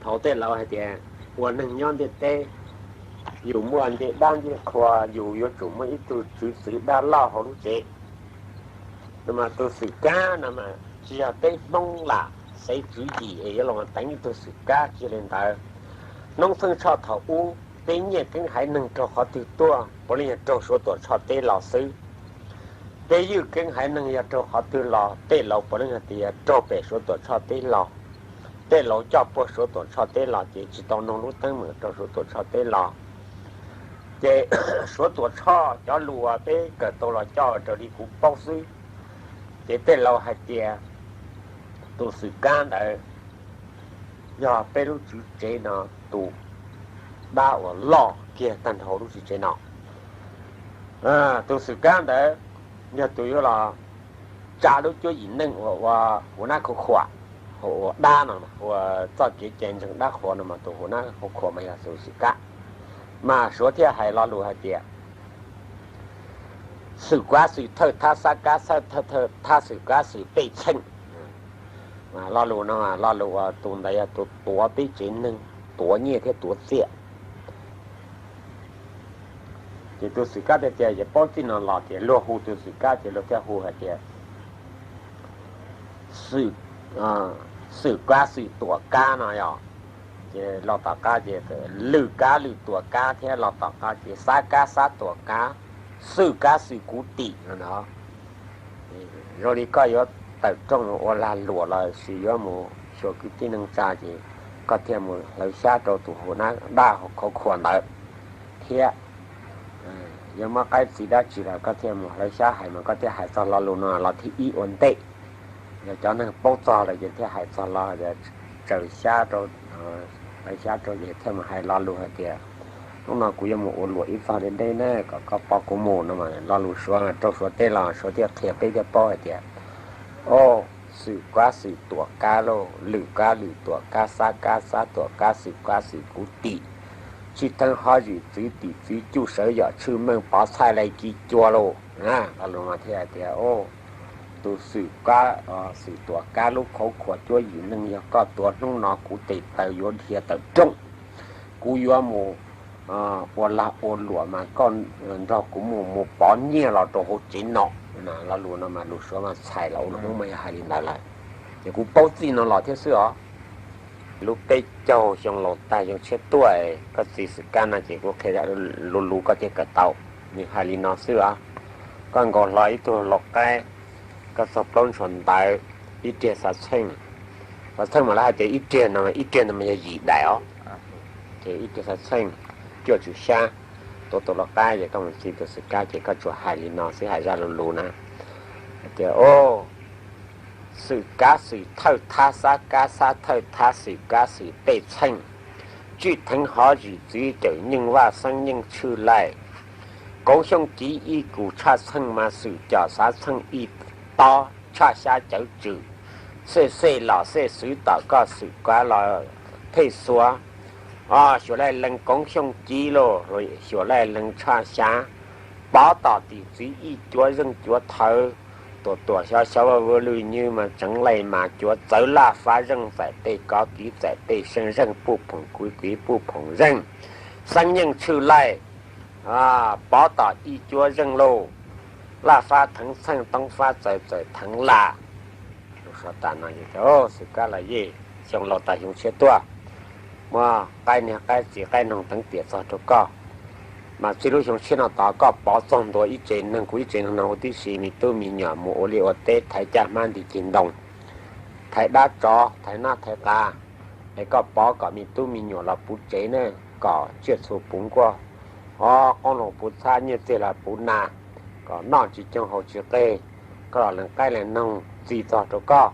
Hauv tej laus hais tias ua neeg nyob ntiaj teb, yus muaj ncej dab ncej qhua, yus yuav tsum muaj ib tug tswv txwv dab loj hauv lub tsev. No mas tus xwm kab no mas tsis yog peb Hmoob lam xev tswv yim es yuav los teev ib tug xwm kab, tsis li ntawd. Hnub txheej tshoj thaum ub peb nyiaj keeb haiv neeg raug qhov twg tuaj, puav leej yog raug Suav Tuam Tshoj teb los xwb. Peb ywj keeb haiv neeg yog raug qhov twg los tej laus puav leej hais tias yog raug pem Suav Tuam Tshoj teb los. Tej laus coj puag Suav Tuam Tshoj teb los ces tsis tau noog lub teeb meem, raug Suav Tuam Tshoj teb los. Ces Suav Tuam Tshoj cov lus uas peb kawm tau los coj raws li kuv paub xwb. Ces tej laus hais tias tus xwm kab ntawd yog peb lub tswv tsev no tus dab uas loj kiag tag nrho lub tswv tsev no. Tus xwm kab ntawd yog tus yuav los tsa lub cuab yim neej uas ua huv nab khauv khuam, ua dab no, ua txoj kev cai ntseeg dab qhuas no mas tus huv nab khauv khuam mas yog tus xwm kab. Mas Suav thiaj hais lo lus hais tias xwm kab xwm thawj thab xab kab xab thawj thab xwm kab xwm pej txheej. Lo lus no lo lus uas tus ntawd yog tus tuav peb tsev neeg, tuav nyiaj thiab tuav txiaj. Ces tus xwm kab tiag tiag ces paub txij no los ces luag hu tus xwm kab ces luag thiaj hu hais tias xwm kab xwm tuam kab no yog. Ces los tom qab ces lwm kab lwm tuam kab thiab los tom qab ces xab kab xab tuam kab, xwm kab xwm kuv tim no. Zoo li koj yuav tawm rooj mus ua lag luam los sis yuav mus xyuas kwv tij neej tsa ces koj thiaj mus hlawv xyab rau tus huv nab dab khauv khuam ntawd thiab. Yog muaj qaib txi dab tsi los koj thiaj mus hlawv xyab hais mas koj thiaj hais txog lo lus no los thib ib ua ntej. Yog cov neeg paub txog lawm ces thiaj hais txog los tsaws xyab rau, hlawv xyab rau ces thiaj mus hais lo lus hais tias hnub no kuv yuav mus ua luam ib txog deb deb na, kom koj pab kuv mus no mas lo lus Suav rau Suav teb los Suav thiaj qhia peb thiaj paub hais tias o, xwm kab xwm tuam kab lauj, lwm kab lwm tuam kab, xab kab xab tuam kab, xwm kab xwm kuv tim, tswj theeb hob zwm txwv tim txwv cuj sawv yom tshwj meej pov txhaij lai ci cua lauj. Lo lus no thiaj hais tias o, tus xwm kab xwm tuam kab lub khauv khuam cuab yim neej yog koj tuav hnub no kuv tes taw yuav dhia tawm rooj, kuv yuav mus ua lag ua luam mas koj nrog kuv mus mus pov nyiaj los rau hauv tsev no. Lo lus no mas lus Suav mas txhais los ua lus Hmoob mas yog hais li ntawd lawm. Ces kuv paub txij no los thiab xwb os. Lub peb caug xyoo laus tag xyoo tshiab tuaj, koj txiv xwm kab no ces kuv qhia lus lus koj thiaj kawm tau. Nws hais li no xwb os. Koj nkaus hlo ib tug lau qaib, koj txog plaub ntshua ntawv, ib riag xav txheej. Xav txheej mas lawv hais tias ib riag no, ib riag no mas yog yim daim os. Ces ib riag xav txheej, cuaj tswm xyab, tuav tus lau qaib ces koj mus txi tus xwm kab ces koj tsuas hais li no xwb, hais zaj lus lus na. Hais tias o, xwm kab xwm thawj thab xab kab xab thawj thab xwm kab xwm pej txheej, tswj theeb hov zwm txwv cawm nyeej vaj xeeb nyeej tshwj laij, koob xyooj kiv ib kus tshaj txheej mas xwm com xav txheej ib tob tshaj xyab cawv tswm, xej xej los xej xwv tom koj xwm kab los thej xuav. O, xyuas laij lees koob xyooj kiv lauj, xyuas laij lees tshaj xyab, pov tom tim txwv ib cuav zeej cuav thawv, tuam tuam xyov xyov vaj vwj lwj nywj mas tseev laij mas cuav txawv laj fab zeej txais tej kov kiv txais tej seej zeej puj phoom kuiv kuiv puj phoom zeej, xeeb nyeej tshwj laij, pov tom ib cuav zeej lauj, laj fab theev txheej toob fab txawv txawm theev laj. Lus Suav tas no, xwm kab los yej, xyoo laus tas xyoo tshiab tuaj, muaj qaib niag qaib txiv qaib noog teev tiam txog rau koj. Mas txij lub xyoo tshiab no tod koj pov txog ntua ib tsev neeg, kuv ib tsev neeg no huv tib si, me tub me nyuam mus ua liaj ua teb thaiv caj hmab nti ceg ntoo, thaiv dab tsov thaiv nab thaiv qav, es koj pov kom me tub me nyuam los puv tsev ne, kom tsiaj txhu puv nkuaj, o, qoob loo puv txhab nyiaj txiag los puv nas, kom noj tsis coob haus tsis qeg, koj los lees qaib lees noog txi txog rau koj.